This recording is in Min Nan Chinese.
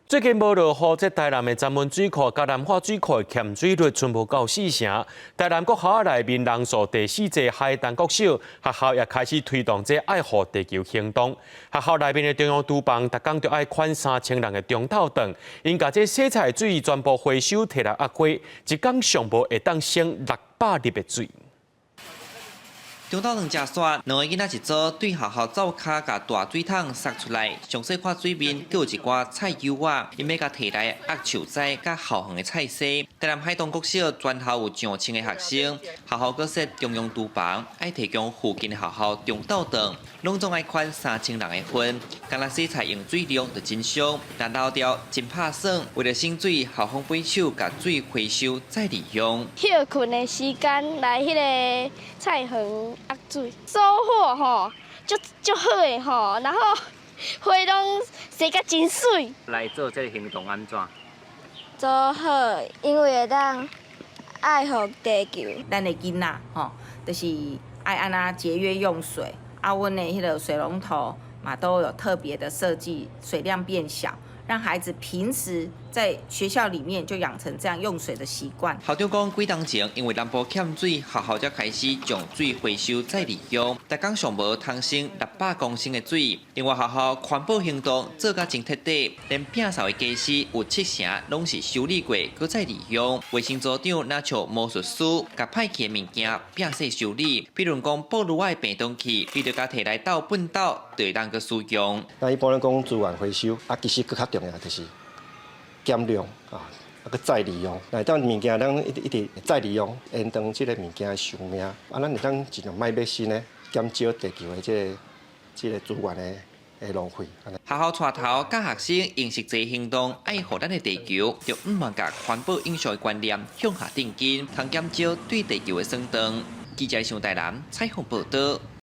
最近無落雨，這台南的鏨文水庫佮南化水庫的欠水率剩無夠四成。台南國校內面人數第四濟海東國小學校也開始推動這愛護地球行動。學校內面的中央廚房，逐工就愛款3000人的中晝頓，𪜶共這洗菜水全部回收提來壓花，一工上無會當省600入的水。中晝頓食煞，兩个囡仔一組對學校灶跤共大水桶捒出來，詳細看水面，閣有一寡菜幼仔，𪜶欲共提來壓樹栽佮校園的菜踅。台南海東國小全校有上千个學生，學校閣設中央廚房，愛提供附近的學校中晝頓，攏總愛款3000人的份。干焦洗菜用水量就真俗，若漏掉真拍算。為著省水，校方買手共水回收再利用。歇睏的時間來彼个菜園壓水，收穫吼足足好的吼，然後花攏生甲真媠。來做這个行動按怎？做好，因為會當愛護地球。咱的囡仔吼，就是愛按怎節約用水，啊，阮的彼个水龍頭嘛都有特別的設計，水量變小。讓孩子平時在學校裡面就養成這樣用水的習慣。校長講，幾冬前因為南部欠水，學校才開始將水回收再利用，逐工上無通省600公升的水。另外，學校環保行動做甲真徹底，連摒掃的傢俬有七成攏是修理過，閣再利用。衛生組長若像魔術師，共歹去的物件變細修理，比如講布魯仔的便當器，你著共提來鬥畚斗，就會當閣使用。那一般咱講資源回收，啊，其實閣較重要就是減量啊，啊，閣再利用。若當物件咱一直一直再利用，延長這个物件的壽命，啊，咱會當盡量莫買新的，減少地球的這个資源的浪費。學校帶頭教學生用實際行動愛護咱的地球，就毋茫共環保永續的觀念向下釘根，通減少對地球的損斷。記者上台南採訪報導。